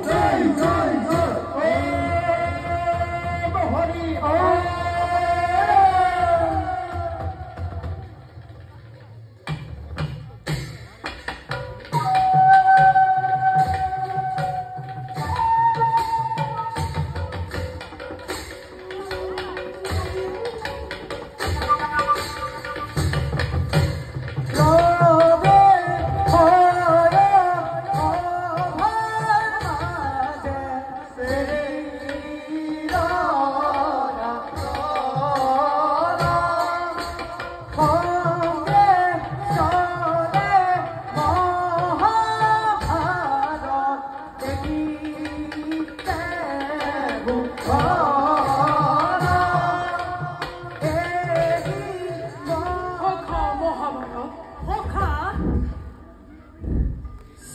জয় জয় জয় ওম হৰি ওম।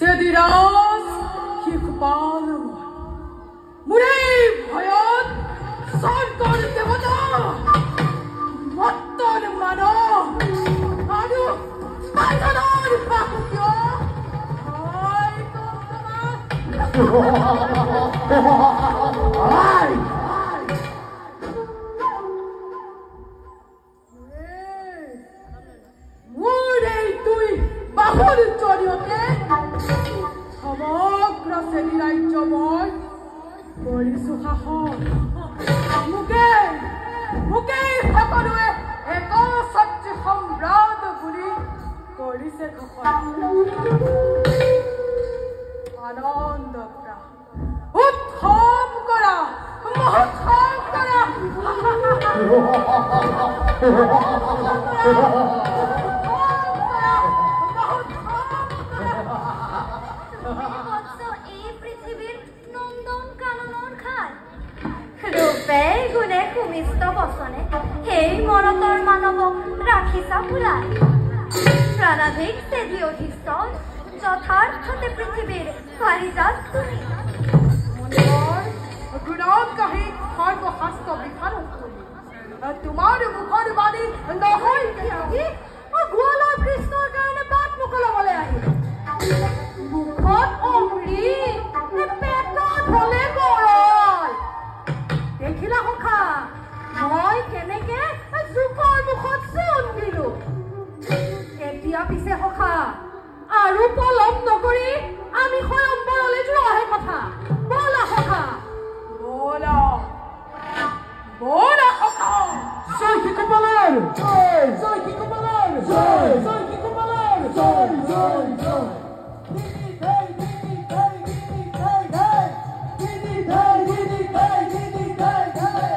চেদিৰাজ শিশুপাল মোৰেই ভয়ত স্বৰ্গৰ দেৱতা মত্তৰ মানৱ আৰু পাষাণৰ বাহু কিয় ভয় তোমাৰ? মোৰ এই দুই বাহুৰ জৰিয়তে সমগ্ৰ শ্ৰেণী ৰাজ্য মই কৰিছো শাসন। মোকেই সকলোৱে একছত্ৰী সম্ৰাট বুলি কৰিছে ঘোষণা। আনন্দ কৰা, উৎসৱ কৰা, মহোৎসৱ কৰা। তুমি বৎস এই পৃথিৱীৰ নন্দন কাননৰ খাল। ৰূপে গুণে সুমিষ্ট বচনে সেই মৰতৰ মানৱক ৰাখিছা ভুলাই। প্ৰাণাধিক চেদি অধীশ্বৰ, যথাৰ্থতে পৃথিৱীৰ পাৰিজাত তুমি। গুণত কাহি সৰ্বশাস্ত্ৰ বিশাৰদ তুমি। তোমাৰ মুখৰ বাণী নহয় কি? গোৱালৰ কৃষ্ণৰ কাৰণে বাট মোকলাবলৈ আহিল। মুখত অমৃত, পেটত হলে গৰল। দেখিলা সখা, মই কেনেকে জোকৰ মুখত চূণ দিলো। এতিয়া পিছে সখা, আৰু পলম নকৰি আমি স্বয়ম্বৰলৈ যোৱাহে কথা। ব'লা সখা, ব'লা ব'লা সখা। জয় শিশুপালৰ জয়, জয় শিশুপালৰ জয়, জয় শিশুপালৰ জয়, জয় জয়। দিদি ধৈ দিদি ধৈ দিদি ধৈ ধৈ দিদি ধৈ দিদি ধৈ দিদি ধৈ ধৈ।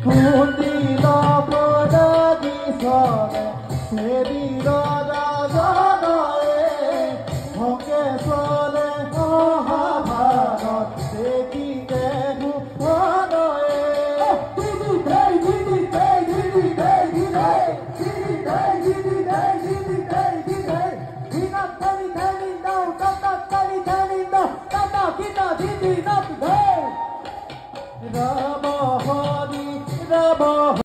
কুন্দিল পদাদি চলে সেবীৰ ৰাজনয়ে ভকে চলে মহাভাৰত দেখিতে ভুৱনয়ে। দিদি ধৈ দিদি ধৈ দিদি ধৈ দিদি দিদি ধৈ দিদি ধৈ দিদি